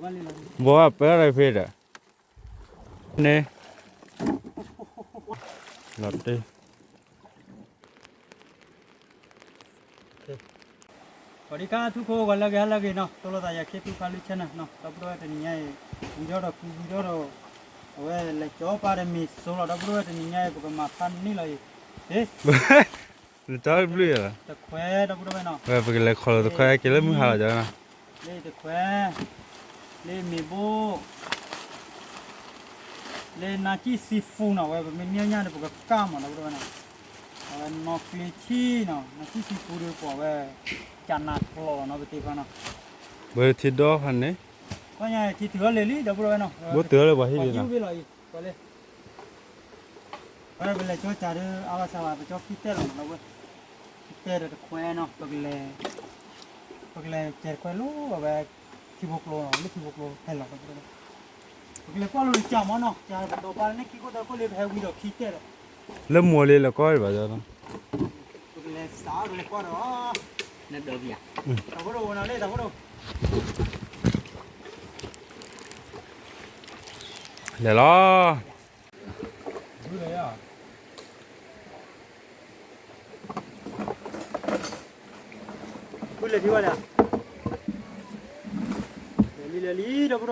ဘိးဘၣ်ပၢၢ်ရၢၣ်ဖဲဒီး, န့ၣ်, လီၤတ့ၢ် สวัสดีค่ะ ထူၣ်ခိၣ်ဂီၤလၢအဂ့ၤ ဟါလၢအဂ့ၤနီၤ, တိၢ်လိာ်သးယၤ ခ့သူၣ်ဖးလူ channel နီၤ, ဒီပုၢ်ဒီဝဲၢ်တနံၤညါအံၤ ဝံၤဒီးဒီး ကွံဝံၤဒီးဒီး အဝဲလဲၤကၠီပာ်ဒီးမ့ၤစိလီၤ ဒီပုၢ်ဒီဝဲၢ်တနံၤညါအံၤ ပကမၤဖးန့ၢ်လီၤအံၤ, တၢ်ဘျုးယၤလီၤ, တခွဲ ဒီပုၢ်ဒီဝဲၢ်နီၤ, ပကလဲၤခီလီၤတခွဲက့ၤလၢမုၢ်ဟါလီၤကနီၤ, လၢတခွဲ လၢမ့ၤဘိၣ် လၢနါကံၣ် seafood နီၤ, ဝဲပမ့ၢ်န့ၢ်ညၣ်ဒီး ပကကၢ်မး ဒီပုၢ်ဒီဝဲၢ်နီၤ, အဝဲနီၢ်ကျ့ဆံနီၤ, နါကံၣ် seafood ဒီးပှၤဝဲ ကနးကျိးလီၤနီၤ ပတ့ဖးနီၤ, ဘၣ်ထံဒီဖးန့ၣ်, ခီညါထံတုၤအီၤလၢာ်လံ ဒီပုၢ်ဒီဝဲၢ်နီၤ, ဘၣ်တုၤအီၤလၢပှၤဟံၣ်လံနီၤ, ပှၤလၢ ဝဲပလဲၤကၠီကၢ်ဒီး အါဘၣ်ဆၣ်ဘၣ် ပကၠီခံတဲလီၤနီၤ, ဝဲ ခံတဲဒီးတခွဲနီၤ, ပကလဲၤ ပကလဲၤကဲတခွဲလၢအဝဲ ထံဖိကျိနီၤ, လၢထံဖိကျိဖဲလီၤ, ပကလဲၤကွၢ်လိာ်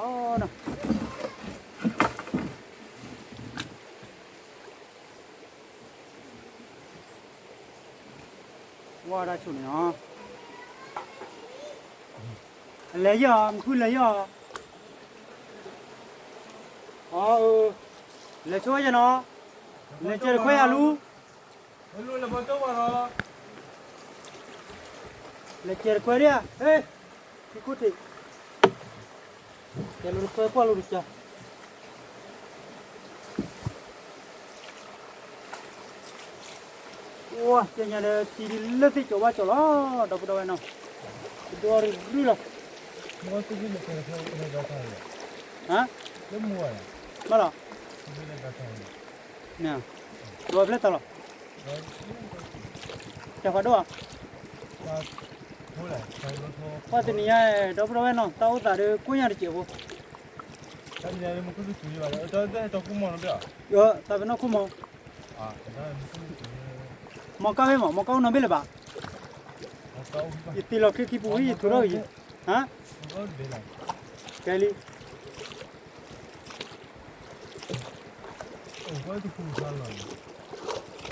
တကၢ်မးနီၤ, ကၢ်ဒီးပာ်လၢန့ၣ်ခံခိၣ်သၢခိၣ်လံ ပဟဲဝံၤဒီးခံတဲဒီး လၢမိၢ်လံလၢကီၢ်ဘၣ်, ပကလဲၤစး ပကလဲၤကွၢ်ဒီး တၢ်ဖိတအိၣ်နီၤလံ တၢ်ဖိတအိၣ် လဲၤလီၤ ဖုလဲၤထံဝဲလဲၣ်, လဲၤလံလဲၤလံ ဒီပုၢ်ဒီဝဲၢ် စးလဲၤဒီးလီၤနီၤ, ဝါတၢ်ဆိၣ်န့ၣ်နီၤ, လဲၤယီၤ မုၢ်ခုလဲၤယီၤ, အ လဲၤဆိယဲနီၤ, လဲၤကဲတခွဲယလူၤ လဲၤကဲတခွဲဒၣ်ဧါ, ဟဲ, ထံခိၣ်ထံး, ကဲလိာ်တခွဲကွၢ်လိာ်တကၢ်, ဝါ ကဲညါဒီးထံဒ်လၢသ့ၣ်ကၠီၤဘၣ်ကၠီၤလီၤ ဒီပုၢ်ဒီဝဲၢ်နီၤ, ကဒိရူၢ်လီၤ, ဟါ, ဘၣ်လီၤ, ဒိဖျဲၣ်တၢ်လီၤ တၢ်ဖးဒိၣ်ဧါ, ပှၤတနံၤညါ ဒီပုၢ်ဒီဝဲၢ်နီၤ တၢ်အိၣ်သးဒီးကိးညါတစဲးဖိ, တၢ်ပနီၣ်ခိၣ်မီၤ, မီၤကၢ်ဝဲမး မီၤကၢ်အိၣ်နီတဘ့ၣ်လၢၤဘၣ်, ယတ့လီၤခ့ခံပူၤ ယထူးထီၣ်က့ၤယဲ, ဟါ, ကဲလံ ဖးလီၤ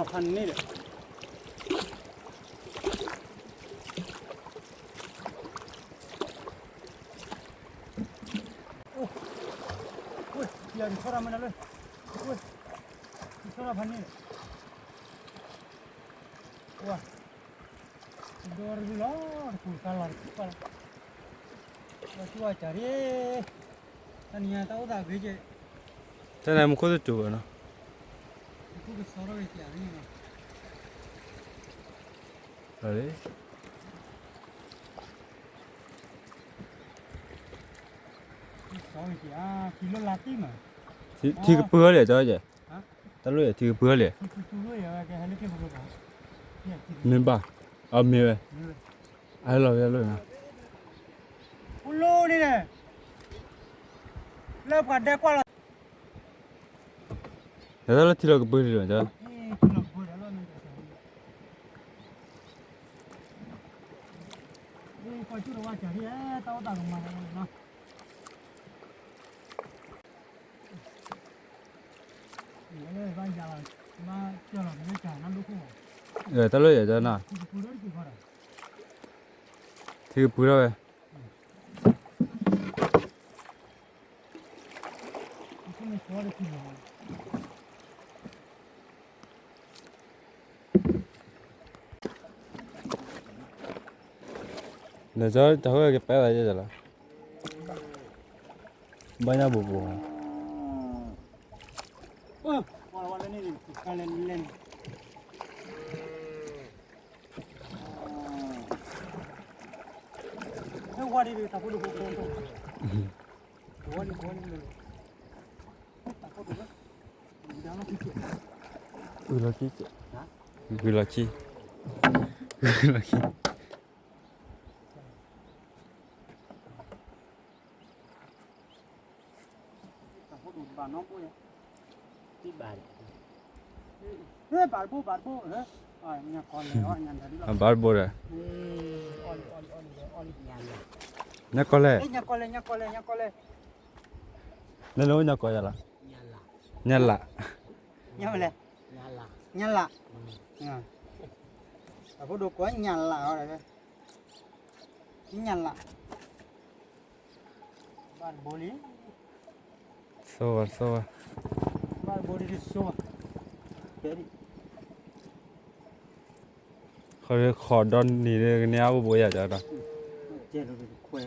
ဖးန့ၣ်ဒီး အိၣ်, အိၣ်, ယၤဒုးဆီၣ်တၢ်မ့ၢ်နၤလၢ, အိၣ်, ဒုးဆီၣ်တၢ်ဖးန့ၣ်ဒီး, ဝါ, ဒိၣ်ရူၢ်လီၤ, တပူၤတခါလီၤတပူၤလီၤ, ဝါဆူၣ်ဝါစၢ်ရ့, တနံၤညါတၢ်အိၣ်သးဂ့ၤကဲ, တနံၤမူခိၣ်တတူၢ်ဘၣ်နီၤ, မူခိၣ်ကစီထီၣ်ဝဲကဲန့ၣ်နီၤ, လီၤလံ ထံကပၢၢ်လံ ကၠီယဲၢ်, တၢ်လိၣ်ယဲၢ် ထံကပၢၢ်လံ, မ့ၢ်ဘၣ်, အမ့ၢ်ဝဲ, အလီၤဝဲလိၣ်နီၤ, လၢပှၤဒဲကွၢ်လီၤ တၢ်လၢထံလီၤကပၢၢ်လံလီၤ, တၢ်လိၣ်ယဲၢ်နီၤ, ထံကပၢၢ်ထီၣ်ဝဲ ဒီးတၢ်ဟိကပၢ်သးယဲၢ်လီၤ, ဘၣ်ညါပူၤပူၤ ဂုာ်လီၤခံ, ဂုာ်လီၤခံ, ဂုာ်လီၤခံ. ဘၣ်နီၢ်ဘိယၤ, ဘၣ်တဘိ ဘၣ်တဘိ, ဘၣ်တဘိဒီး, ညါကီလဲၣ်, ညါကီလဲၣ်, ညါကီလဲၣ်, ညါကီလဲၣ်, နလၢညါကီယၤလီၤ, ညါလၢ်, ညါလၢ်, အဖိဒိၣ်ကိးညါလၢ်အီၤဒီး, ညါလၢ်, ဘၣ်တဘိလံ, ဆိဝဲဆိဝဲ, ဘၣ်တဘိလံဆိဝဲ, ကဲဒံး, ဃီဒီးနံၤန့ၣ်ကန့ၢ်အါဘိဘိယၤဒီး, ကဲလီၤခွဲ,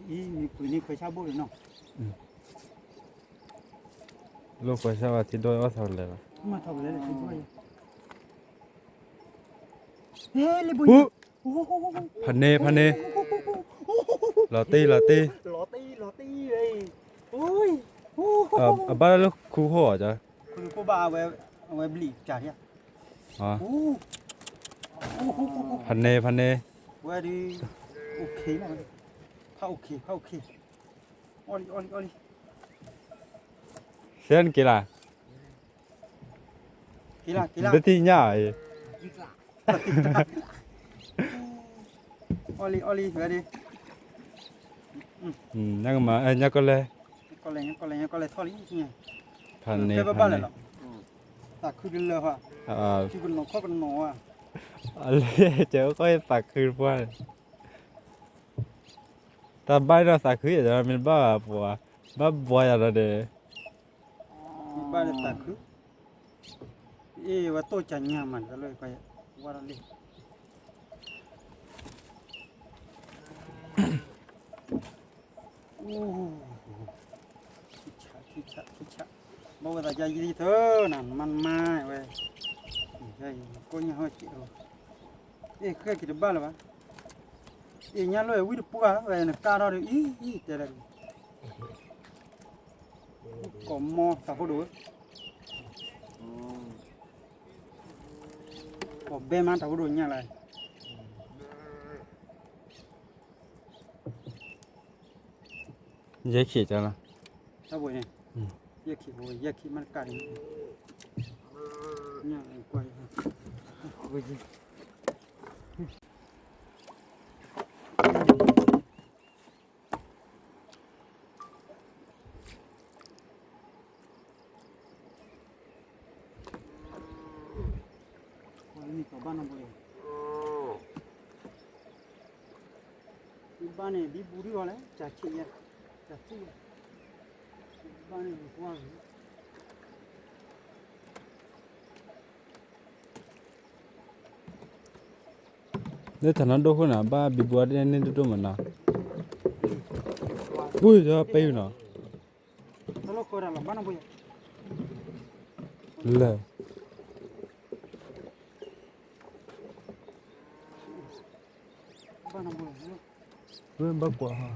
အံၤမ့ၢ်ပှ့ၤန့ၢ်ခွဲဆၣ်ဘိလံနီၤ, လိၣ်ခွဲဆၣ်ဝဲထံဒိၣ်အီၣ်သးကလဲၤလီၤ, ဖးန့ၢ်ဖးန့ၢ်, လီၤတံၢ်လီၤတံၢ်, အဘၣ်လၢခူခိၣ်အီၤ, ဖးန့ၢ်ဖးန့ၢ်, ဝဲဒုး, ဖးအိၣ်ခ့, ဖးအိၣ်ခ့, အီၣ်လံအီၣ်လံအီၣ်လံ, သ့ၣ်နက့ၤလၢ်, က့ၤလၢ်က့ၤလၢ်, တထံၣ်ညၣ်အံၤ, အီၣ်လံအီၣ်လံဝဲဒုး, ညါကမၤ, ညါကီလဲၣ်, ညါကီလဲၣ်, ညါကီလဲၣ်, ညါကီလဲၣ်ထီၣ်လံ, ဖးန့ၢ်ဖးန့ၢ်, သးခုတလၢာ်, ထံကနီၤခီၣ်ကနီၤဝဲ, အလဲကဲကီၢ်သးခုတပှၢ်န့ၣ်, တၢ်ဘၣ်ဒီးသးခုယၤဒီးမ့ၢ်ဘၣ်ပှၤ, ဘၣ်ဘှီယၤဒီးန့ၣ်, ဘၣ်ဒီးသးခု, အ့ၣ်ဝဲတိၢ်ကညါမး, ဝဲဒၣ်လံ, ခံဆး, ခံဆး, ခံဆး, ဘၣ်ဝဲသးယါယံၤထၢနၤ, နမါနမါဝဲ, ကိၣ်ညါဟီၣ်စဲး, အ့ၣ်ဃဲက့ၤတဘၣ်လၢၤဘၣ်, အ့ၣ်ညါလၢဝံတပှၢ်ဝဲနကၢ်ထီၣ်ဒီးအံၤအံၤတဲလၢ, ကိးမီသးဖိဒိၣ်, ကိးဘဲမးသးဖိဒိၣ်ညါလၢ ယဲၢ်ခံတၢ်လီၤ, တၢ်ဘိန့ၣ်, ယဲၢ်ခံ, ယဲၢ်ခံမးတကးန့ၣ်, ညၣ်ကွၢ်, ဘၣ်န့ၣ် ဒ်ဘူးဒ်အီၤလဲၣ်, တၢ်ဆံးယဲ, တၢ်ဆံးယဲ, ဘၣ်န့ၣ်ကွၢ်, လၢတၢ်နီၢ်ဒိၣ်ဃိန့ၣ် ဘၣ်ဘံဘူအီၤဒ်န့ၣ်ဒိၣ်ဒိၣ်မးနီၤ, ပူၢ်ယီၤပ့ၤနီၤ, လၢ ဘၣ်ကွၢ်ဟ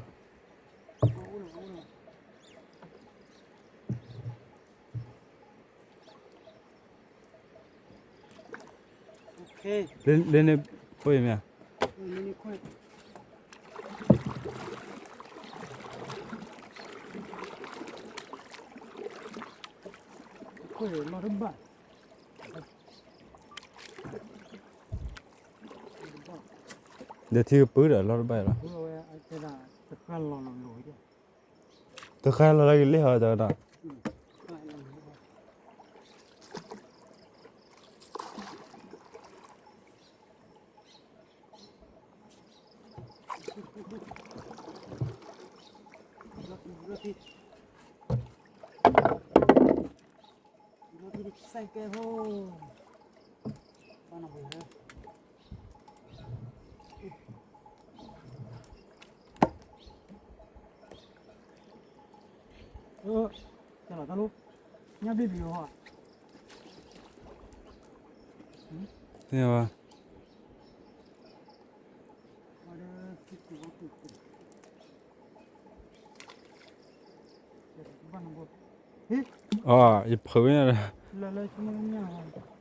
ီ, လၢန့ၣ်ဖိအံၤမ့ၢ်ဧါ, ဒီးထံကပူၤဒီးလီၢ်တဘၣ်လီၤ, တဃါလီၤလၢကလံၢ်ဟီဒီး တၢ်လီၤတၢ်လီၤ, ညၣ်ဘ့ၣ်ဘ့ၣ်ဟီ, သ့ၣ်ညါဘၣ်, အီ ယဖုးန့ၣ်, လီၤတံၢ်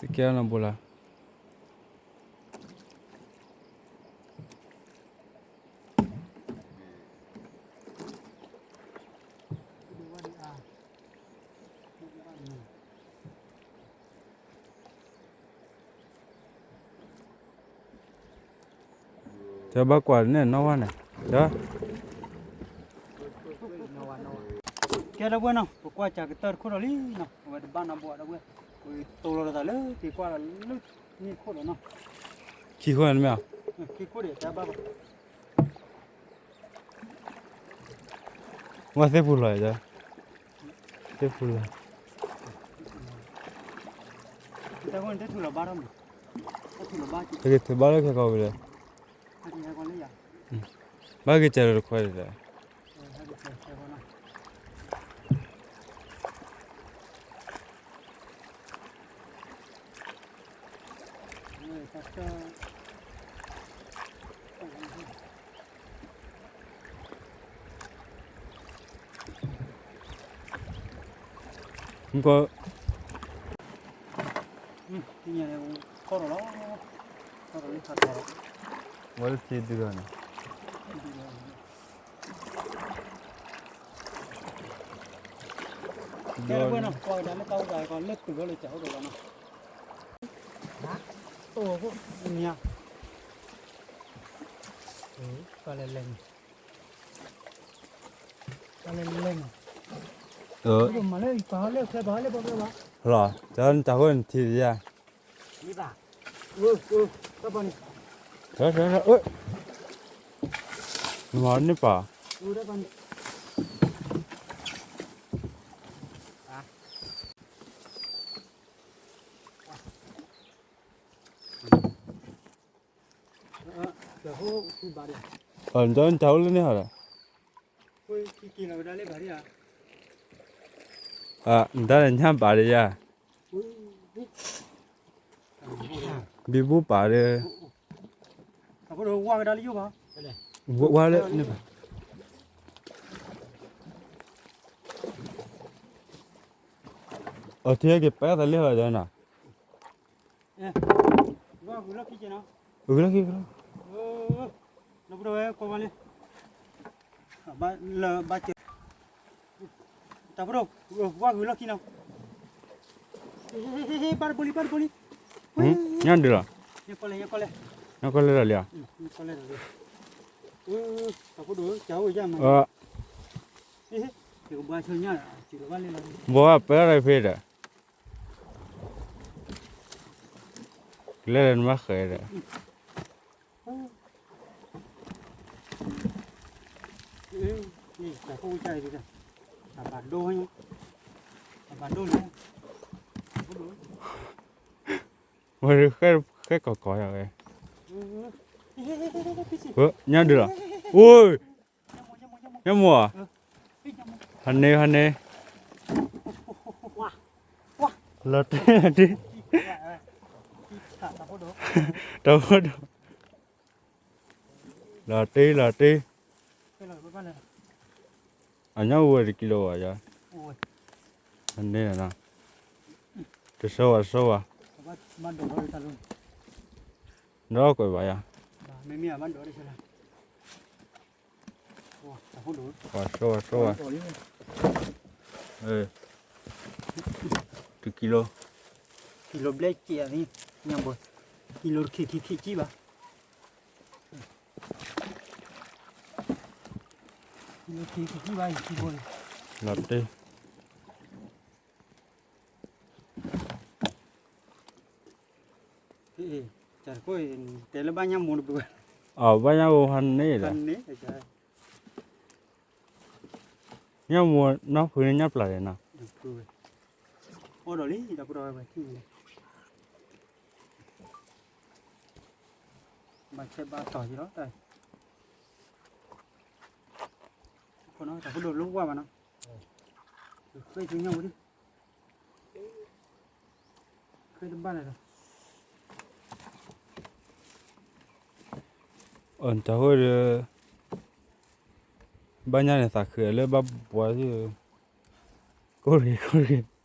တကဲနီၤဘိလၢ တဲဘၣ်ကွၢ်န့ၣ်နီၢ်ဝါန့ၣ်, ကဲဒီပုၢ်ဝဲၢ်နီၤ, ပကွၢ်စၢ်ကတၢၢ်တခိၣ်ဒီးလံနီၤ, အဝဲတဘၣ်နီတဘိဒီပုၢ်ဝဲၢ်, ပတိၢ်လီၤသးလၢက့ၤကွၢ်ဒီးလၢနံၣ်ခိၣ်ဒီးနီၤ, ခံခိၣ်န့ၣ်မ့ၢ်, ခံခိၣ်ဒီးတဲဘၣ် ဝဲသ့ၣ်ဖူလီၤ, သ့ၣ်ဖူလီၤ, တက့ၤထုးဘၣ်လၢခဲကီၢ်ဝံၤလဲၣ်, ဘၣ်က့ၤစဲးလီၤတခွဲးဒ်လဲၣ်. မ့ၢ်ကီ, ဝဲလၢသ့ဒုလီၤန့ၣ်, ကဲဝဲနီၤ, ကွၢ်ကဒါလၢတၢ်အိၣ်သးကီး လၢတုၤဝဲလၢကအိၣ်ဒီးလီၤနီၤ, အိၣ်, မ့ၢ်, ပလဲၤလဲၤန့ၣ် လီၤ, တၢ်ဃိနထံၣ်ယါ, မၤန့ၢ်ပၢ်, နတၢ်အိၣ်လၢန့ၣ်ဟီလဲၣ်, နတၢ်လဲၤညၣ်ဘၣ်ဒီးယါ, ဘံဘူပာ်ဒီး, ဝါလၢန့ၣ်ဘၣ်, အထံက့ၤပဲသးလၢဟီဒီးနီၤ ဂုာ်လီၢ်ခံ, ဂုာ်လီၢ်ခံ, တၢ်ဖိဒိၣ်, ဝါဂုာ်လီၢ်ခံနီၤ, ဘၣ်တဘိလံ, ဘၣ်တဘိလံ, ညၣ်ဒုးလီၤ, ညၣ်ကီၢ်လဲၣ်, ညၣ်ကီၢ်လဲၣ်ဒီးလံဧါ, တၢ်ဖိဒိၣ်, ဘိးဘၣ်ပဲရၤဖဲဒီး ကလဲၤလၢနဘၣ်ဃဲဒီး, ဝဲဃဲကီၢ်ကီၢ်ယၤဝဲ, ညၣ်ဒုးလီၤ, အိၣ် ညၣ်မိၢ်ဧါ, ဟးန့ၢ် ဟးန့ၢ်, လီၤတံၢ် လီၤတံၢ်, တၢ်ဖိဒိၣ်, လီၤတံၢ် လီၤတံၢ်, အညၣ်အိၣ်ဝဲတကံလိဘၣ်ယၤ, ဟးန့ၢ်, တဆိဝဲ ဆိဝဲ, ဒီးကွဲးဘၣ်ယၤ ပှၤဆိဝဲ ဆိဝဲ, တကံလိ, ကံလိဘျဲၣ်က့ၤအံၤ, ညါဘိ, ကံလိတခံခံခံကံဘၣ်, ကံလိခံခံခံဘၣ်အံၤ ကံလိန့ၣ်, လီၤတံၢ် တဲလၢဘၣ်ညၣ်မိၢ်တဘျုး, အဘၣ်ညၣ်မိၢ်ဟါန့ၣ်ဒီး, ညၣ်မိၢ်နီၢ်ဖုန့ၣ်ညၣ်ပျၢ်လဲၣ်နီၤ, အိၣ်ဒီးလံ ဒီပုၢ်ဒီဝဲၢ်, ဘၣ်ဆဲးဘၣ်တီၤက့ၤလီၤ, တၢ်ဖိဒိၣ်လၢဝါဘၣ်နီၤ, ဃ့ဆူညါဝံၤ, ဃ့တဘၣ်လဲၣ်ဒီး, အတၢ်ဃိဒီး, ဘၣ်ညါန့ၣ်သးခုလၢဘၣ်ပှၤ, ကိၢ်တဂ့ၤ ကိၢ်တဂ့ၤ,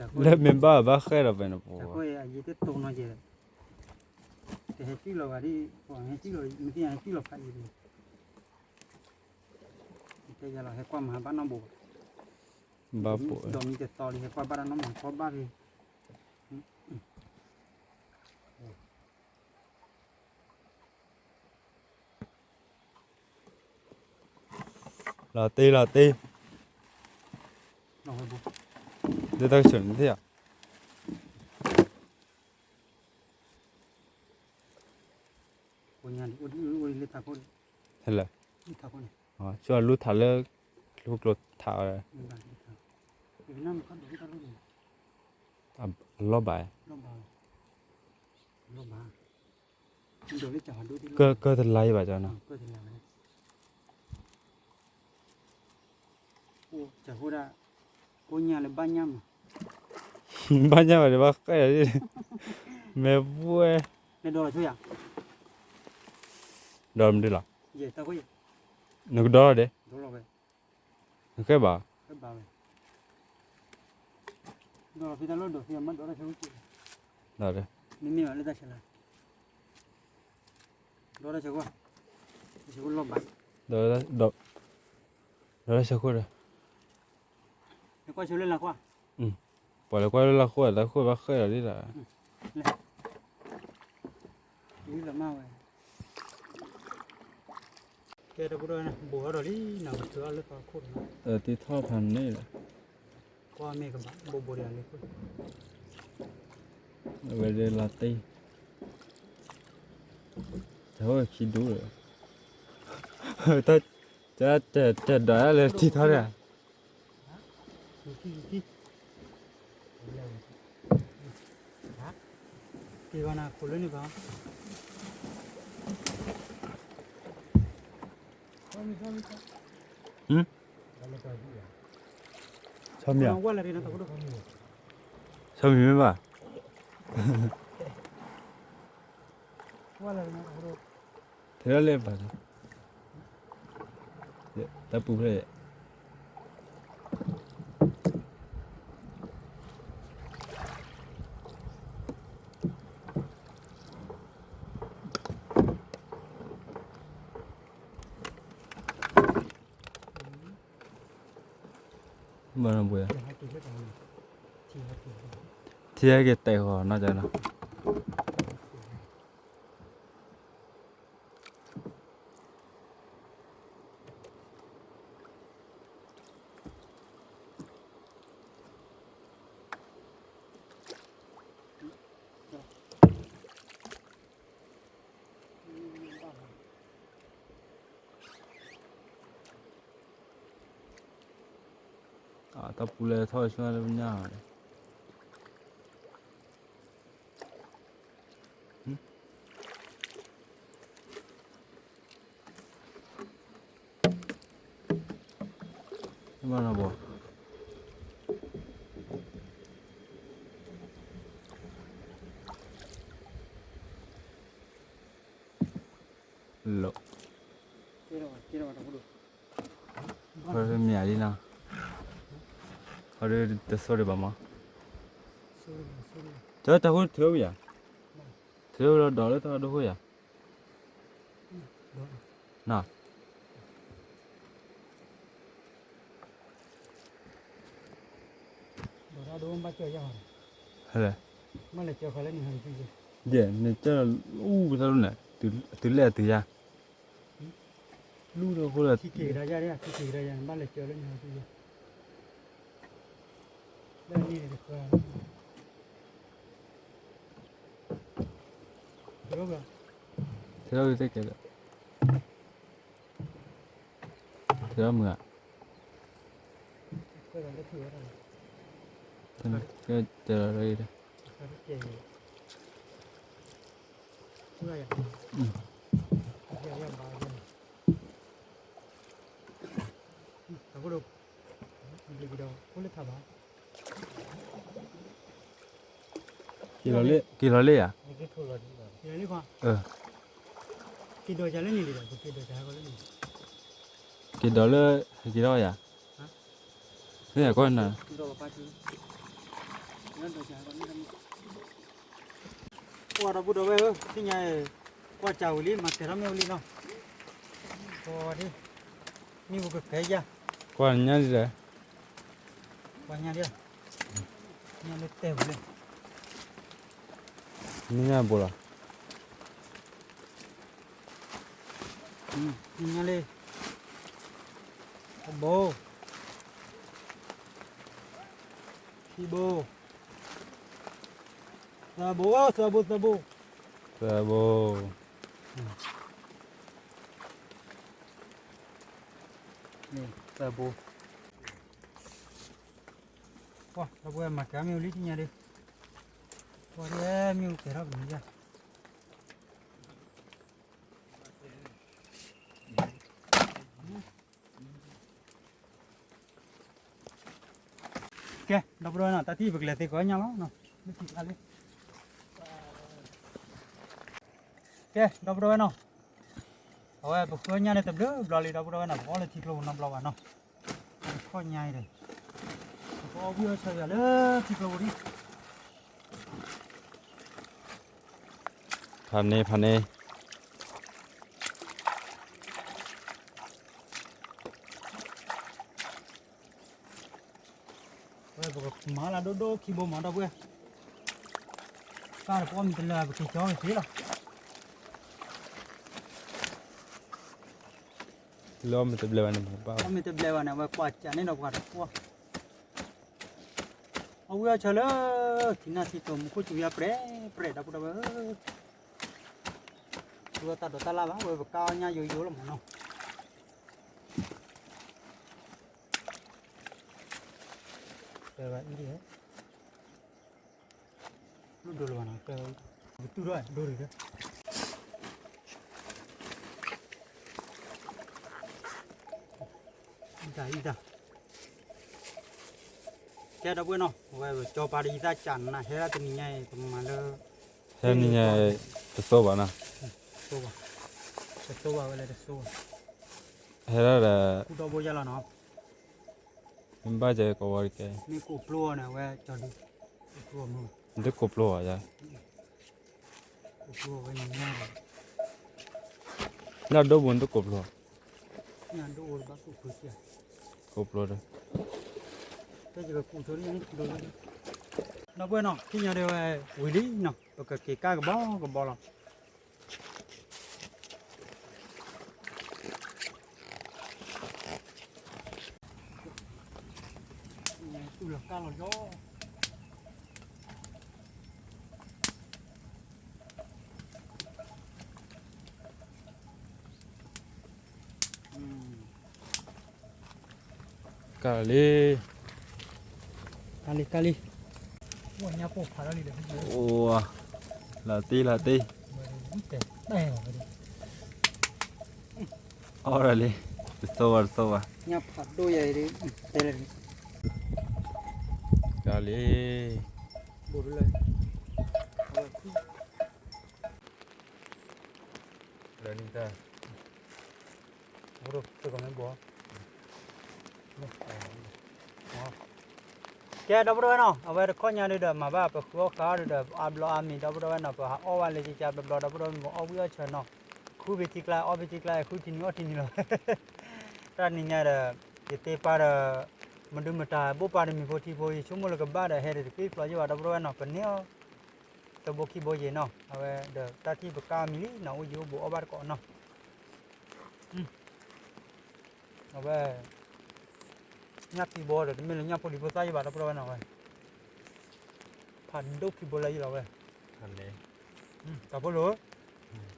လၢမ့ၢ်ဘၣ်ဘၣ်ဃဲဒီးဖဲန့ၣ်ပူၤ, တဟဲကံၣ်လီၤဘၣ်, တဟဲကံၣ်လီၤဘၣ်ဒ်, ဟဲကံၣ်လီၤ, မ့ၢ်သ့ၣ်ညါဟဲကံၣ်လီၤဖးအံၤ, ကဲယၤလီၤ ဟဲကွၢ်မၤဘၣ်နီတဘိဘၣ်, ဘၣ်ပိာ်, ဒီးမံတသီလံ ဟဲကွၢ်ဘၣ်တၢ်နီတမံၤ ကွၢ်ဘၣ်ဖဲ, လီၤတ့ လီၤတ့, ဒ်တၢ်ကဆၢနသ့ၣ်ဧါ, ဟဲလၢ, ဆိလူထးလၢ, ကျိထးလၢ, အလီၢ်ဘၣ်, ကၢၢ်တလါအံၤဘၣ်ကၠီနီၤ, ဘၣ်ညါဘၣ်ဒီးဘၣ်ဃဲဒီး, မ့ၢ်ပှဲၤ, ဒီးမနုၤလီၤ, နကဒီလီၤဒဲး, နဃဲဘၣ်, ဒီး, ဒီးတၢ်ဆၢခိၣ်ဒီး, ပှၤလဲၤကွၢ်လၢလၢ်ဃိ, တၢ်ဃိဘၣ်ဃဲဒီးဒ်လီၤ, တထီၣ်ဖးန့ၣ်လီၤ, အဝဲဒၣ်လီၤတ့, တၢ်ခိၣ်ခံဒူၣ်, တၢ်ဒိးလၢထံထီၣ်န့ၣ် ဆီမံၤဧါ, ဆီမံၤမ့ၢ်ဘၣ်, ထဲဒၣ်လဲၣ်ဘၣ်, တၢ်ပူၤဖျဲၣ်, ဘၣ်နဘှဲ, ထံဟဲက့ၤတဲာ်ဃီနီၤကနီၤ. တၢ်ပူၤလဲၤထီၣ်ဆူညါလၢညါ, ဘၣ်နဘှဲ, လီၤ, မ့ၢ်ဧါလံနီၤ, အီၤဒ်တဆိၣ်ဒံးဘၣ်မး, တၢ်တၢ်ဃိထုးဝံၤယၤ, ထုးဝံၤဒီးဒီးလၢတၢ်ဒိခိၣ်ယၤ, နီၤ. ဟဲလဲၣ်, ယဲၢ် နကၢၢ်လီၤအူပသးဒိၣ်န့ၣ်, တုၤလဲၣ်အတုၤယါ, လူၢ်ထီၣ်ဃိလၢ ထဲထီၣ်ဝံၤသ့ၣ်ကဲလၢာ်, ထဲထီၣ်မုာ်ဧါ, ကဲတဲလီၤလၢအံၤ, အူ, အူ, က့ၤလီၤလ့ၣ်ဧါ, က့ၤဒိးလၢ က့ၤဒိးလၢယၤ, ကွၢ်ဒီပုၢ်ဒီဝဲၢ်ဧၢ, သ့ၣ်ညါ, ကွၢ်စၢ်ဝံၤလံ မၤကဲၤထီၣ်မ့ၣ်အူလံနီၤ, ကွၢ်ဒ်, မ့ၣ်အူကကဲယၤ, ကွၢ်ညါဒ်လဲၣ်, ကွၢ်ညါဒ်, ညါလၢတဲဝံၤလံ, မ့ၢ်ညါဘိလီၤ, မ့ၢ်ညါလံ, တဘိ, ခံဘိ, သၢဘိ, သၢဘိ, သၢဘိ, သၢဘိ, သၢဘိ, ပှၤ ဒီပုၢ်ဝဲၢ် မၤကဲၤမ့ၣ်အူလံ သ့ၣ်ညါဒ့, ပှၤဒ်မ့ၣ်အူကဲၤထီၣ်ပနံၤယၤ ကဲ ဒီပုၢ်ဒီဝဲၢ်နီၤ တၢ်ထံၣ်ပကလဲၤသ့ကိးညါလီၤ, ကဲ ဒီပုၢ်ဒီဝဲၢ်နီၤ, အဝဲပဃုအီၣ်ညၣ်န့ၣ်တဘျုးဘျီလံ ဒီပုၢ်ဒီဝဲၢ်နီၤ ပကအီၣ်လၢထံကျိပူၤနီတဘျီဘၣ်နီၤ, ခီၣ်ညါအံၤဒီး ပကအီၣ်ဝံၣ်အီၣ်ဆၢယၤလၢထံကျိပူၤဒံး ဖးန့ၢ် ဖးန့ၢ် ဝဲပကမၤလၢဒိၣ်ဒိၣ်ခံဘိမး ဒီပုၢ်ဝဲၢ်, ကၢ်တပီၢ်မ့ၢ်တလၢာ် ပက့ၤကၠီက့ၤသ့လီၤ, လၢအီၣ်မ့ၢ်တဘျဲးဘၣ်န့ၣ် အီၣ်မ့ၢ်တဘျဲးဘၣ်န့ၣ် အဝဲကွၢ်ကးန့ၣ်ဒီးပှၤတပီၢ်, အီၣ်ဝံၣ်အီၣ်ဆၢလၢ ထံနၢ်ထံတိၤ မူခိၣ်စူၤယါပြဲးပြဲး ဒီပုၢ်ဒီဝဲၢ်ဧၢ, သူဝဲတၢ်ဒိးတၢ်လၢ်ဘၣ် ဝဲပကၢ်အီၣ်ညၣ်ယိယိလီၤမးနီၤ. လူဒိၣ်လီၤဘၣ်နီၤ, ကတူၢ်ထီၣ်ဒိၣ်ရံၣ်, အံၤတၢ်အံၤတၢ်, ကဲဒီပုၢ်ဝဲၢ်နီၤ, အဝဲကၠီပာ်ဒီးယသးကၢ်နၤ ဟဲဒၣ်တနံၤညါအံၤ ပမၤလၢ ဟဲနံၤညါ တသိဘၣ်နီၤ, တသိဘၣ်, တသိဘၣ်ဝဲလဲၣ်တသိဘၣ်, ဟဲဒၣ်ဒီး ကူၣ်ဒီဘိယါလီၤနီၤ မ့ၢ်ဘၣ်ကဲကဝီၤတကဲ, မ့ၢ်ကိးပျိအီၤန့ၣ် အဝဲကၠီဒု, မ့ၢ်ကိးပျိအီၤယါ, ကိးပျိအီၤဝဲန့ၣ်, လၢဒိၣ်ပူၤနတကိးပျိ, ကိးပျိဒီး, ဒီပုၢ်ဝဲၢ်နီၤ သ့ၣ်ညါဒ်ဝဲဝံၤလံနီၤ ပကက့ၤကၢ်ကဘီကဘီလီၤ. ကၢ်လံ, ကၢ်လံ ကၢ်လံ, အိၣ် လီၤတံၢ် လီၤတံၢ်, အီၣ်ဒၣ်လံ, တသိဘၣ် တသိဘၣ်, ကၢ်လံ, လၢနံၣ်တၢ် ကဲ ဒီပုၢ်ဒီဝဲၢ်နီၤ အဝဲတခီညါဒုဒီး မၤဘၣ်ပဃုအီၣ်ဃာ်အီၣ်ဒုဒီး အါဘျီအါမံၤ ဒီပုၢ်ဒီဝဲၢ်နီၤ ပဟးအီၣ်ဝဲလၢကကၢ်ဘျီဘျီ ဒီပုၢ်ဒီဝဲၢ် ပအီၣ်ဝံၣ်အီၣ်ဆၢနီၤ ဃုဖဲထံကျါ အီၣ်ဖဲထံကျါ ဃုထံနံၤအီၣ်ထံနံၤလီၤ တၢ်နံၤညါဒီး ယတဲပၢ်ဒီး မဒုမတၤ ဘိၣ်ပၢ်ဒီးမံၤဖိထံဖိ ယဆိကမိၣ်လၢကဘၣ်ဒီး ဟဲဒီးတသ့ကျီယဲၢ်ဘၣ် ဒီပုၢ်ဒီဝဲၢ်နီၤ ပန့ၢ်အီၤ တဘိခံဘိယဲၢ်နီၤ အဝဲဒီးတၢ်ထံၣ်ပကၢ်မံၤလံနီၤ အိၣ်ယံၤအိၣ်ဘူးအီၣ်ဘၣ်တကိးနီၤ အဝဲ ညၣ်ခံဘိဒီး တမ့ၢ်လၢညၣ်ဖိလံၤဖိသၣ်ယဲၢ်ဘၣ် ဒီပုၢ်ဒီဝဲၢ်နီၤဝဲ ဖးဒိၣ်ခံဘိလၢယလီၤဝဲ တၢ်ဖိလိၤ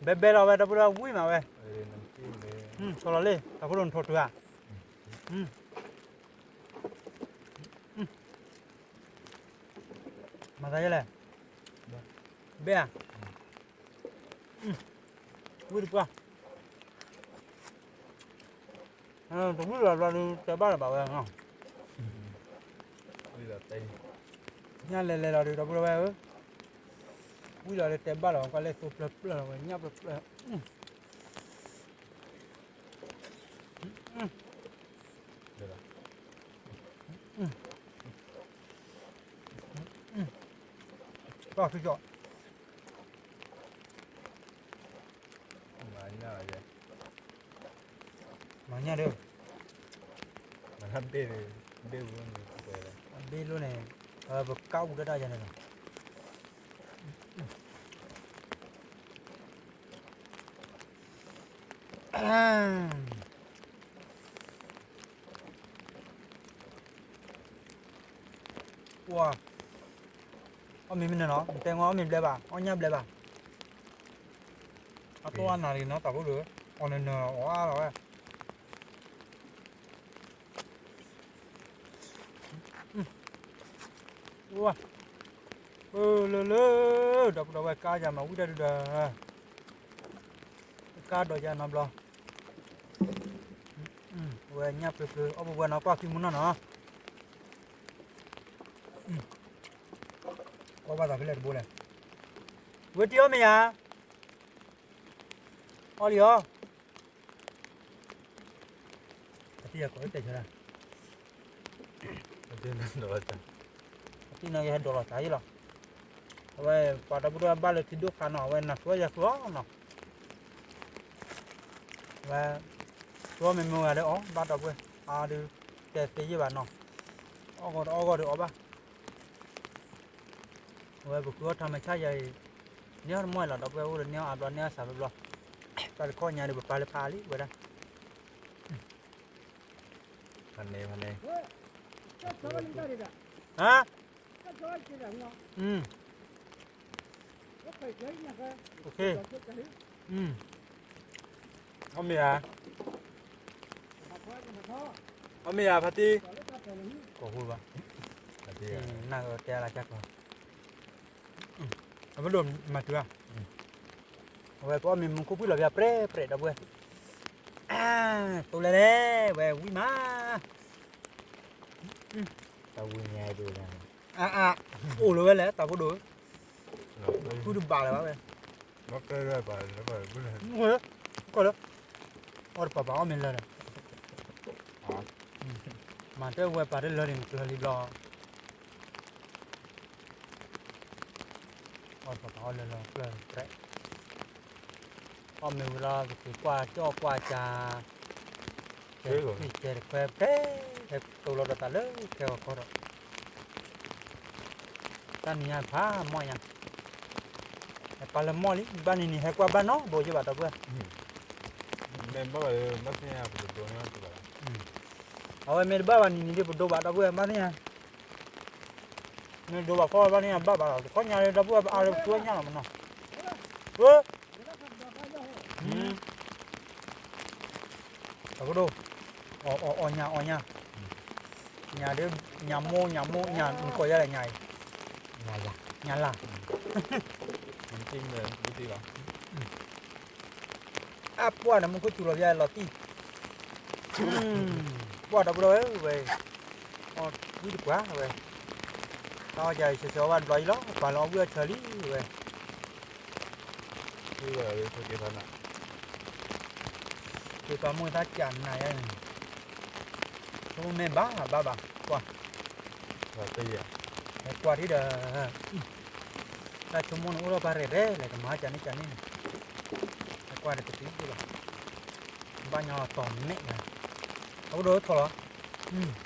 ဘဲဘဲလီၤဝဲ ဒီပုၢ်ဒီဝဲၢ်ဝံၣ်မးဝဲ ဆီလီၤလံ တၢ်ဖိလိၤနထိးတုၤဧါ မၤသးယဲလဲၣ် ဘဲဧါ ဝံၣ်တပှၢ် တဝံၣ်လီၤဘျီဒုး တဲဘၣ်လၢၤဘၣ်ဝဲနီၤ, ညၣ်လဲၤလဲၤလီၤဒုး ဒီပုၢ်ဒီဝဲၢ်ဧၢ, ဝံၣ်လီၤလၢတဲဘၣ်လီၤ ကွၢ်လဲၣ်သိဖျၢၣ်ဖျၢၣ်လီၤဝဲ ညၣ်ဖျၢၣ်ဖျၢၣ်, ပှၤခံကီး မၤညၣ်ဒုး, မၤတၢ်ဘ့ၣ်ဒုး, ဘ့ၣ်ဝဲန့ၣ်, ဘ့ၣ်လိၣ်န့ၣ်, ပကအူတၢ်တၢ်ယၤန့ၣ်လီၤ. အီၣ်မ့ၤမ့ၢ်န့ၣ်နီၤ, နတဲငီအီၣ်မ့ၤဘျဲဘၣ်, အီၣ်ညၣ်ဘျဲဘၣ်, အတိၢ်အနၢ်လံနီၤ တၢ်ဖိဒုး, အီၣ်နၢၤနၢၤအီၣ်အါလီၤဝဲ လၢလၢ ဒီပုၢ်ဒီဝဲၢ် ကါယၤမၤဝံၣ်တၢ်ဒုဒီး, ကါဒီးယၤနီတဘျီ, ဝဲညၣ်ပျၢၤပျၢၤ အီၣ်ပဝဲနီၤ ကွၢ်ခံမူနီၢ်နီၤ, ကွၢ်ဘၣ်သးဖဲလဲၣ်တဘိလဲၣ်, ဝဲတံၢ်အီၣ်မ့ၢ်ယၤ, အီၣ်လံအီၤ အတံၢ်ယၤကိးတဲဆၢဒၣ်, အတံၢ်နီၢ်ကဟဲဒိးလီၤသးယံလီၤ, အဝဲပှၤဒီပုၢ်ဒီဝဲၢ်ဘၣ်လၢထံဒိၣ်ခါနီၤ အဝဲနၤဃုအီၣ်ယၤဃုအီၣ်နီၤ, ဝဲ ဃုအီၣ်မ့ၢ်မ့ၢ်ဝဲဒၣ်အီၣ်ဘၣ်ဒီပုၢ်ဝဲၢ် အါဒုး တဲသ့ယဲၢ်ဘၣ်နီၤ, အီၣ်ဂီၤတအီၣ်ဂီၤဒုးအီၣ်ဘၣ် အဝဲပဃုအီၣ်ထီၣ်မၤဆါယၤအံၤ, န့ၢ်အီၣ်တမီၢ်လီၤ ဒီပုၢ်ဝဲၢ်အိၣ်ဒီးန့ၢ်အီၣ်အါဘျီ န့ၢ်အီၣ်စှၤဘျီဘျီ, ပှၤတခီညါဒီးပပာ်လၢဖးလံဝဲဒၣ်, ဖးန့ၣ်ဖးန့ၣ်, ဟါ, အီၣ်မ့ၢ်ဧါ, အီၣ်မ့ၢ်ဧါဖါတံၢ်, ကိးဃိဘၣ်, နၢ်ကတဲလၢကၢ်ကီ, အဝဲဒိၣ်မၤတုၤဧါ, အဝဲပအီၣ်မ့ၢ်မူခိၣ်ပှံၢ်လီၤပျၢ်ပြဲပြဲဒီပုၢ်ဝဲၢ်, သိလဲၣ်လဲၣ် ဝဲဝံၣ်မး, တၢ်ဝံၣ်ညါဒိၣ်, အါအါ, အိၣ်လၢၤဝဲလဲၣ် တၢ်ဖိဒိၣ်, ဃုတဘၣ်လၢၤဘၣ်ဝဲ, ကီၢ်လၢ အီၣ်တပၤပၤအီၣ်မ့ၢ်လၢာ်ဒီး, မၤတဲဝဲပာ်တလၢာ်န့ၣ် ကျၢၤလံဘျီ အီၣ်တပၤပၤအီၣ်လၢာ်လီၤကျၢၤတြဲး, အီၣ်မ့ၢ်ဝံၤလီၤ ပက့ၤကွၢ်ကၠီၣ်ကွၢ်ကၠါ, ကဲတခွံကဲတခွဲး ဖဲဟဲတိၢ်လီၤဒီးသးလၢခဲဂီၤခီဒီး, တၢ်နံၤညါဖးမီၢ်ညါ, ဟဲပာ်လၢမီၢ်လံ ဘၣ်နံၤနံၤဟဲကွၢ်ဘၣ်နီတဘိယဲၢ်ဘၣ်ဒီပုၢ်ဝဲၢ်, မ့ၢ်ဘၣ်ဘၣ်ဒီး ဘၣ်သ့ၣ်ညါပကဒိးန့ၢ်အီၤတဘၣ်, အဝဲမ့ၢ်တဘၣ်ဘၣ်နံၤနံၤဒ်ပဒိးဘၣ်ဒီပုၢ်ဝဲၢ် ဘၣ်သ့ၣ်ညါ မ့ၢ်ဒိးဘၣ်ခီဘၣ်န့ၣ် ဘၣ်ဘၣ်လီၤ တခီညါလၢဒီပုၢ်ဝဲၢ် ပအါလၢပသူဝဲညါလီၤမနီၤ, ဝဲ, တၢ်ကဒိၣ်, အီၣ်အီၣ်အီၣ်ညါအီၣ်ညါ, ညါဒ်, ညါမိၢ်ညါမိၢ်ညါ နကိးယၤလဲၣ်ညါအံၤ, ညါလၢ်, အပှၢ်ဒီးမူခိၣ်စူၤလီၤပျၢ်လီၤတံၢ်, ပှၢ်ဒီပုၢ်ဒီဝဲၢ်ဝဲ, အီၣ်ဝံၣ်တပှၢ်ဝဲ, တၢ်အီၣ်ကၢ်အံၤဆၢဆၢအီၣ်ဘၣ်တဘျီအံၤလီၤ ပှၤလၢအီၣ်ဝံၣ်အီၣ်ဆၢလံဝဲ, ဝဲ, က့ၤပာ်မိၢ်သးကၢ်နၤယါ, ဆိကမိၣ်မ့ၢ်ဘၣ်ဘၣ်ဘၣ်, ကွၢ်, ဟဲကွၢ်ထံဒီး, တၢ်ဆိကမိၣ်န့ၣ်အိၣ်ထီၣ်ပၢ်ရဲၣ်ရဲၣ်လဲၣ် ကမၤကၢ်န့ၣ်ကၢ်န့ၣ်န့ၣ်, ဟဲကွၢ်ဒီးကသံၣ်လီၤ, ဘၣ်ညီလီၤတီၤမဲာ်, အအိၣ်ဒီးထီၣ်လီၤ,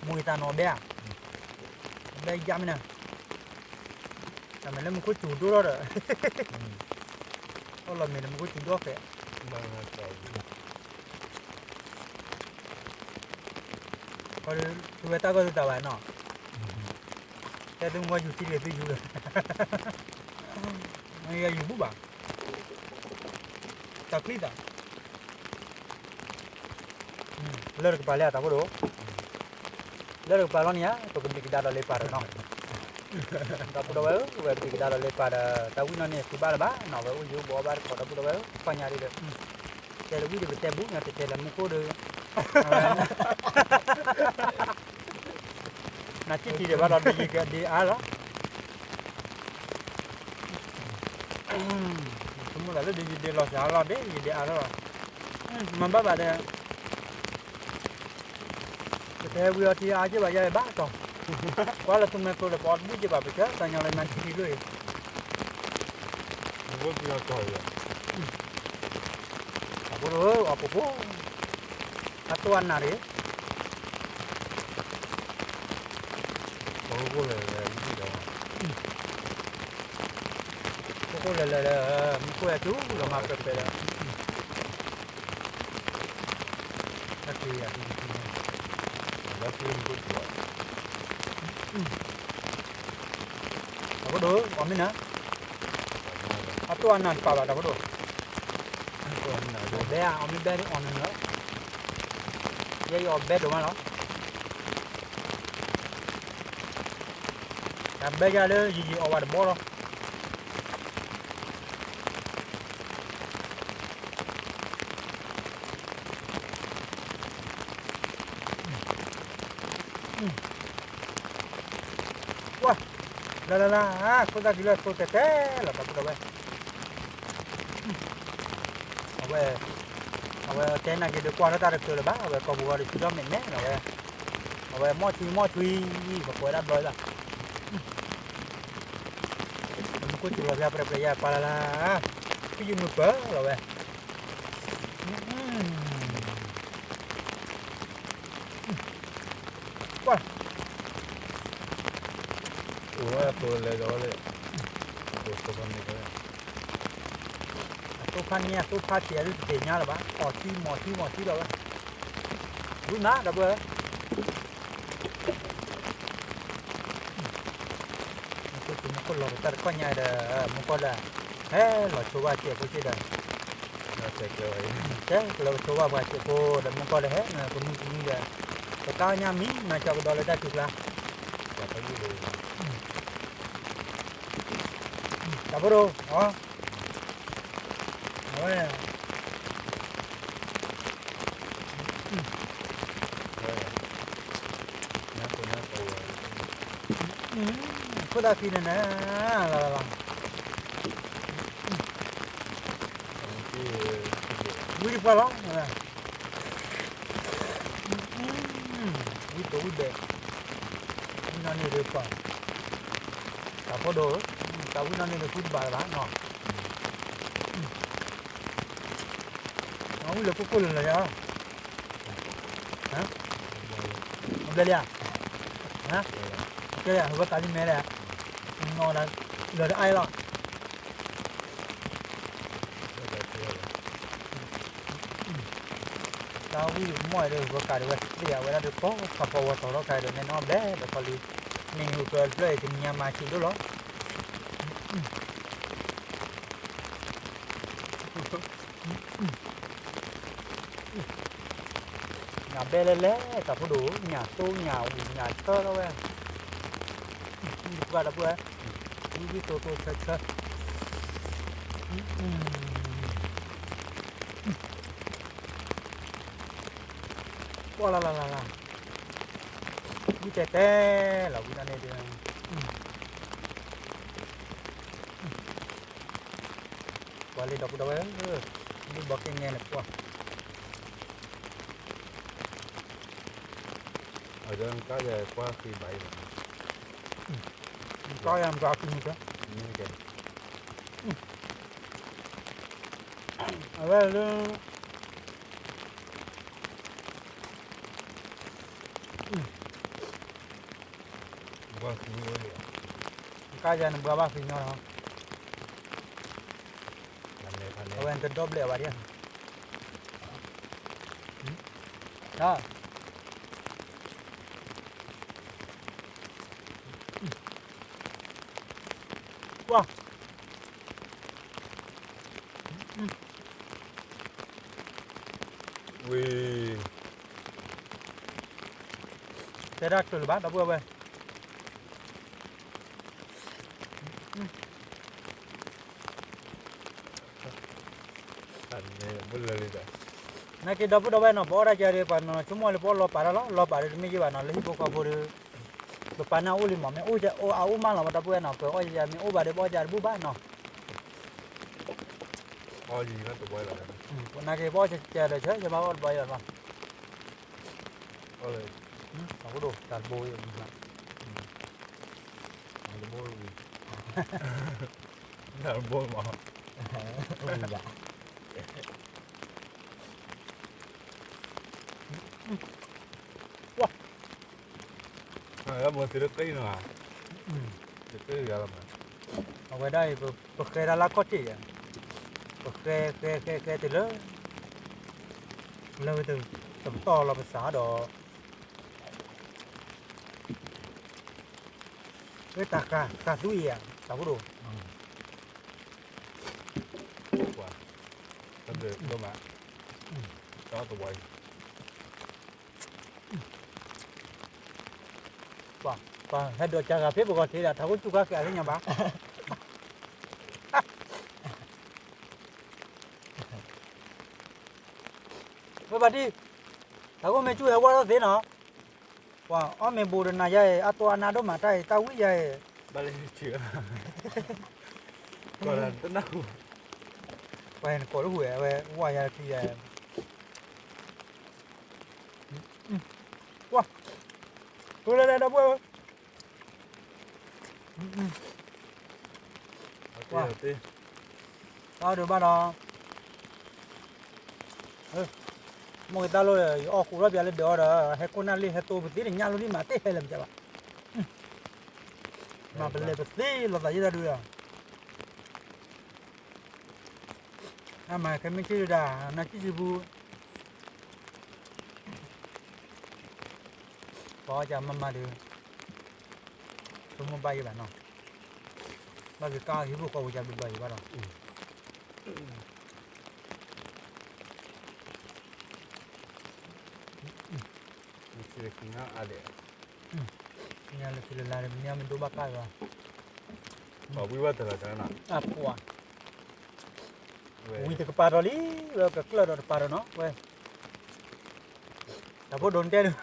မူဂ့ၤသးနီၤဘဲဧါ, ဘဲယါမ့ၢ်နၤ တၢ်မ့ၢ်လၢမူခိၣ်စူၤဒိၣ်ထီၣ်ဒီး, အီၣ်လီၤမ့ၢ်လၢမူခိၣ်စူၤဒိၣ်ဖဲ, ခီဒီး သုဝဲတၢ်ဂီၢ်သုတၢ်ဘၣ်နီၤ, တဲသုမ့ၢ်ယူၤထံတဂ့ၤသုယူၤဒီး, မ့ၢ်ယယူၤဘူၣ်ဘၣ်, တၢ်ချံသး လၢတကပၤလၢအတၢ်ဖိဒိၣ်, လၢတကပၤလီၤန့ၣ်ဧါ ပကဒံးကဒါဒီးလ့ပၢ်ဒီးနီၤ, ဒီပုၢ်ဒီဝဲၢ်ဧၢ ဝဲပဒံးကဒါဒီးလ့ပၢ်ဒီး တၢ်ဝံၣ်နီၢ်န့ၣ် ဃုဘၣ်လၢၤဘၣ်နီၤ ဝဲအိၣ်ယိၤဘှီဘၣ်တခီ ဒီပုၢ်ဒီဝဲၢ်ဧၢ ခီညါဒ်ဒီး, တဲလၢဝံၣ်ဒီးပတဲဘူး နတဲတဲလၢမူခိၣ်ဒီး နစံၣ်ထံးဒံးဘၣ်ဒီး ဒ်ယကဒ်အါလီၤ. ဆိကမိၣ်သးလၢဒ်ယဒ်လီၤစှၤလီၤဒ် ယဒ်အါလီၤ. မၤဘၣ်ဘၣ်ဒီး ပတဲဝံၤအီၤထံအါက့ဘၣ်ယဲဘၣ်တီၤ, ကွၢ်လၢသူမဲာ်ကျိၤဒီး ပအီတဘူၣ်က့ဘၣ် ပကၢ်သးညီလၢနၤထံထံလိၣ်အံၤ, အဖိဒိၣ်အီၣ်ဖိဖိ, အတိၢ်အနၢ်တဂ့ၤ, ခိၣ်ခိၣ်လဲၤလဲၤဒီး မူခိၣ်ဟဲတုၤဒီးမၤပှဲၤပှဲၤဒီး တၢ်ဖိဒိၣ်, အီၣ်မ့ၢ်နၤ, အတိၢ်အနၢ်တပာ်ဘၣ်တၢ်ဖိဒိၣ်, ဘဲဧါ အီၣ်မ့ၢ်ဘဲအီၣ်နုာ်လီၤ, ယဲယအီၣ်ဘဲဒိၣ်မးလီၤ, တၢ်ဘဲယၤလၢယယအီၣ်ဘၣ်တဘီလီၤ. ကွၢ်, လၢလၢလၢ, ခိၣ်သၣ်ဒ်လၢသိတဲတဲလီၤ တၢ်ဖိဒိၣ်ဝဲ, အဝဲ, အဝဲတဲနာ်က့ၤဒီးကွၢ်ထီၣ်တၢ်တချုးလၢၤဘၣ် အဝဲကိာ်ပူၤဂီၤဒီးဆူထီၣ်မဲာ်မဲာ်လီၤဝဲ, အဝဲမီၣ်ထွံမီၣ်ထွံ, ပကွဲးဒၣ်ဘျီအံၤဘၣ် မူခိၣ်စူၤလီၤဖျါပြဲပြဲယါပာ်လၢ်လၢ်, ဖုယမုာ်ပၢၢ်လီၤဝဲ, ကွၢ်, အိၣ်ဝဲသိလဲၤဒီးဝဲလၢ, အိၣ်သိဖးန့ၣ်, အသိဖးန့ၣ် အသိဖးစဲးအဒုတသ့ၣ်ညါလၢၤဘၣ် အီၣ်ထံမီၣ်ထံမီၣ်ထံလီၤဝဲ, ဝံၤမးဒီပုၢ်ဝဲၢ် မူခိၣ်စူၤမူခိၣ်လီၤကတၢၢ်တခီညါဒီး မူခိၣ်ဒီး, ဟဲလီၤဆိဘၣ်စဲးဖိစ့ၢ်ဒီး, တဲကျၢၤကဆိဘၣ်ပှၤစဲးဖိဒီး မူခိၣ်ဒီးဟဲမၤကမုၢ်ကမုၢ်ဒီး, ပကါညါမံမၤကၠီကဒီးလၢတၢ်ထူၣ်ကျါ, တၢ်ဖိဒိၣ်, အဝဲ ခိၣ်သၣ်ခံန့ၣ်န့ၣ်, လၢလၢလီၤ, ဝံၣ်တပှၢ်လီၤ, ဝံၣ်တိၢ်ဝံၣ်ဘဲး, ဝံၣ်နီၣ်န့ၢ်ဒီးပှၤ, တၢ်ဖိဒိၣ်, တၢ်ဝံၣ်နီၣ်န့ၢ်ဒီးဃုတဘၣ်လၢၤဘၣ်နီၤ, အဝံၣ်လၢခိၣ်ခိၣ်လၢာ်လၢာ်ယါ, အဘျဲၣ်လံဧါ, ကဲ ဟဝဲကးလံမဲလဲၣ်, နီၢ်လၢအအါလီၤ, တၢ်ဝံၣ်မီၢ်ဒီး ဟဝဲကးဒံးဝဲသ့ၣ်အဝဲဒၣ်ဒီး ကီၢ်ဖးဖီဝီၤတီၤထီၣ်ခါဒီး နဲနီၣ်ဘျဲၣ်ဒီးခီလံ, မ့ၢ်နုာ်ပၢၢ်တဖျၢၣ်အံၤ တနံၤညါမၤဆံးဒိၣ်လီၤ. ညၣ်ဘဲလဲၣ်လဲၣ် တၢ်ဖိဒိၣ် ညၣ်တိၢ်ညၣ်ဝံၤညၣ်ဆၢထီၣ်ဝဲ, ဝံၣ်တပှၢ်ဒီပုၢ်ဝဲၢ်, ဝံၣ်ဝံၣ်တိၢ်တိၢ်ဆၢဆၢ, ပှၢ်လၢ်လၢ်လၢ်လၢ်, ဝံၣ်တဲတဲလီၤ ဝံၣ်နီၣ်န့ၢ်ဒုး, ပှၢ်လံဒီပုၢ်ဒီဝဲၢ်, ဒ်ဘီက့ၤနဲန့ၣ်ပှၢ်, အကါယၤကွၢ်ဃံဘၣ်အံၤ, ကါယၤမကွၢ်ဃံမုၢ်ကဲ, အဝဲလၢ ကါယၤန့ၣ်ဘှါဘၣ်ဃံညီလီၤ, အဝဲနတဒီဘျဲၣ်ဘၣ်ဒ်, ကွၢ် ဝံၤ, တဲဒၣ်ချုးလၢၤဘၣ် ဒီပုၢ်ဝဲၢ်, တၢ်န့ၣ်ဘၣ်လၢာ်လံဒီး နာ်က့ဒီပုၢ်ဒီဝဲၢ်နီၤ ပအီၣ်တၢ်ကဲဒီး ပှၤနီၤဆိကမိၣ်လၢပအီၣ်လီၤပာ်တၢ်လီၤ လီၤပာ်ဒီးတမ့ၢ်ယဘၣ်နီၤ လၢဟံၣ်ဖိဃီဖိဒီး ပပာ်န့ၢ်အအိၣ်လံမး မ့ၢ်အိၣ်အအိၣ်မးလီၤ ပဒီပုၢ်ဝဲၢ်နီၤ ပအီၣ်ယၤ မ့ၢ်အိၣ်ဘၣ်ဒီးပအီၣ်ယၤတဘူၣ်ဘၣ်နီၤ နာ်က့ပအီၣ်ကဲဒီး ဆၢယဘၣ်အီၣ်တဘၣ်ယၤလီၤ တဘိ တဘိ အဝဲဒၣ်အံၤ ပဃဲဒၣ်လၢခီၣ်ထံးယၤ, ပဃဲဃဲဃဲဃဲတုၤလၢ လၢဝဲတကတီၢ်လီၤပစးဒီး ဝဲတၢ်ဃာ်ဃာ်သူအံၤဧါ တၢ်ဖိဒိၣ်, ပှၤဟဲဒိးကၢ်ဂၤဖဲပဂီၢ်ထံးဒၣ် ထးခိၣ်စူၢ်ခါကဲလၢညါဘၣ်. ဝဲဘၣ်ဒံ, ထးခိၣ်မ့ၢ်စူၢ်ဟဲဝါထီၣ်သ့နီၤ, ပှၤအီၣ်မ့ၤဘူးဒီးနၤယါအံၤ အတိၢ်အနါဒိၣ်မးတၢ်အံၤ တၢ်ဝံၣ်ယါအံၤ, ပှၤဟဲနကိးလၢဟူးဝဲ ဝါယါတကျံယါအံၤ, ကွၢ်, ဃုလၢဒၣ်ဒီပုၢ်ဝဲၢ် တၢ်ဒုးဘၣ်ဒီး, မိၢ်က့ၤတၢ်လိၣ်ဒီး ယအီၣ်ဃူထီၣ်ပျးလၢဒၢးအီၤဒီး ဟဲခိၣ်နၢ်လံ ဟဲတိၢ်ပသ့တညၣ်လိၣ်လံမး တ့ၢ်ဟဲလၢမးကဘၣ်, မၤပလဲၤပသ့လိာ်သးယဲၢ်တၢ်ဒုးဒီး, အမၤခဲမ့ၢ်ထံၣ်ဒၣ် နၢ်ကံၣ်စံပူ ပှၤအီၣ်ကမၤမၤဒီး, ဆိကမိၣ်ဘၣ်ယဲဘၣ်နီၤ, ဘၣ်က့ၤကါဟံၣ်ဖိဃီဖိယါဘျီဘျီယံၤဘၣ်ဒီး, လၢခံလၢလါဒီး မ့ၢ်မ့ၢ်ဒိဘၣ်ကါလီၤ, အပှၤ ဝံတကပၤဒီးလံ, ဝဲကကျၢၢ်ဒီးတပၤဒီးနီၤ ဝဲ, တၢ်ဖိဒိၣ်တဲဒုး,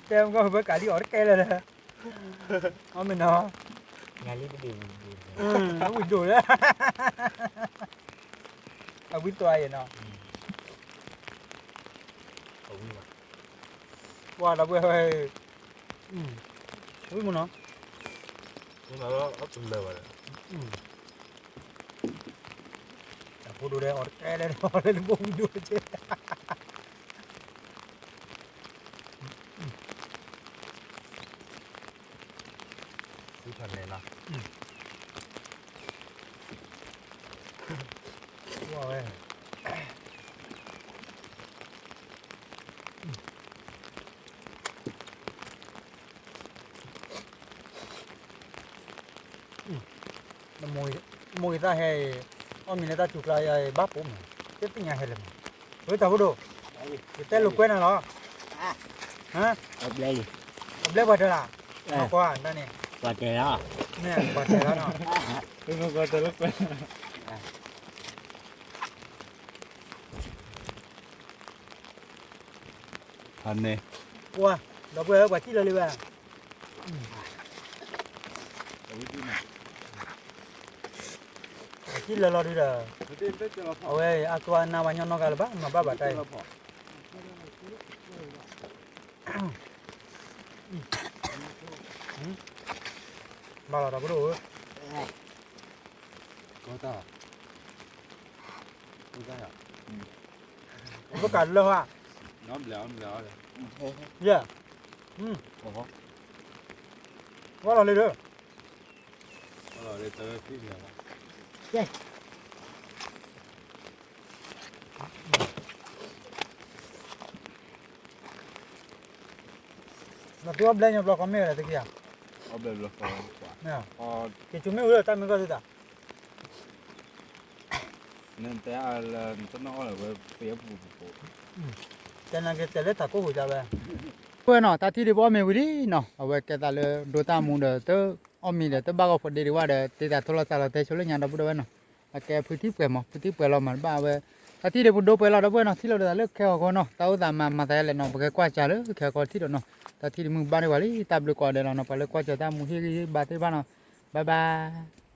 တဲမကီၢ်ဘၢကးလံအီၤတကဲလၢာ်လၢ, အီၣ်မ့ၢ်နီၤ, ဝံဒိၣ်လၢ, အဝံသွါအံၤနီၤ, ပှၤဒီပုၢ်ဝဲၢ်, ဝံမ့ၢ်နီၤ, တၢ်ဖိဒိၣ်ဒဲး အီၤတကဲလၢာ်ဒီး လၢတဘိဝံဒိၣ်ကဲ ဃုထၢန့ၣ်နီၤ, ဝဲ မိၢ်ဂ့ၤသၣ်ဟဲအံၤ, အီၣ်မ့ၤလၢတၢ်စူၤကျါယၤအံၤ ဘၣ်ပိာ်မး, တသ့ၣ်ညါဟဲလၢမး, ဝဲတၢ်ဖိဒိၣ်, ယတဲလိာ်ကွဲနၤလီၤ, အဘျဲပှၤတၢၢ်လၢ, ကွၢ်တၢၢ်လီၤ, ကွၢ်တၢၢ်လီၤနီၤ, ကွၢ်တၢၢ်လီၤကွဲ ဖးန့ၣ်, ကွၢ်, ဒီပုၢ်ဝဲၢ်ပှၤစံၣ်လီၤလံဝဲ, ပှၤစံၣ်လီၤလီၤဒုဒီး, အဝဲအံၤအသွါအနါဝဲညီနီၢ်ဂၤလၢၤဘၣ် မၤဘၣ်ဘၣ်တၢ်အံၤ, ဘၣ်လီၤဒီပုၢ်ဒိၣ်ဧၢ, ဘၣ်ကးလၢဟါ, ယဲ, ဝဲလီၤလံဒီး နသုအီၣ်ဘျဲၣ်ညီဘျီဃီမ့ၢ်ဝဲဒၣ်သုက့ၤဧါ, က့ၤဆူမ့ၣ်အူလၢတၢ်မ့ၢ်ကီၢ်သုသး, နတဲအါလၢနတနီၣ်အီၣ်လၢဝဲပယီၤပူၤပူၤ, တဲနၤက့ၤတဲလၢထးခိၣ်ဟူးကဝဲ, ဝဲနီၤ တၢ်ထံၣ်ဒုးပအီၣ်မ့ၤဝံၤလံနီၤ, အဝဲကဲသးလၢဒိတၢ်မူဒီး တအီၣ်မ့ၤဒီး တဘၣ်ဂီၤဖိးဒ့ဒံးဝဲဒီး တ့သးထိလီၤသးလီၤတဲဆိလၢညါဒီပုၢ်ဒီဝဲနီၤ, အကဲဖုထံၣ်ပှဲၤမး ဖုထံၣ်ပှဲၤလီၤမး တဘၣ်ဝဲ, တၢ်ထံၣ်ဒုးပဒိပှဲၤလီၤဒီပုၢ်ဝဲနီၤ, ထံၣ်လိာ်သးလၢခဲဂီၤဃီနီၤ, တၢ်အိၣ်သးမၤမၤသးယလဲၣ်နီၤ, ပကကွၢ်စၢၤလၢခဲဂီၤဃီထံၣ်ဒီးနီၤ, တၢ်ထံၣ်ဒုးမုၢ်ဘၣ်ဒံးဝဲလံ, တၢ်ဘျုးကိးဂၤဒဲးလီၤနီၤ, ပှၤလၢကွၢ်စၢၤတၢ်မူဟ့ၣ်ဂံၢ်ဟ့ၣ်ဘါသ့ၣ်တဖၣ်နီၤ, bye bye.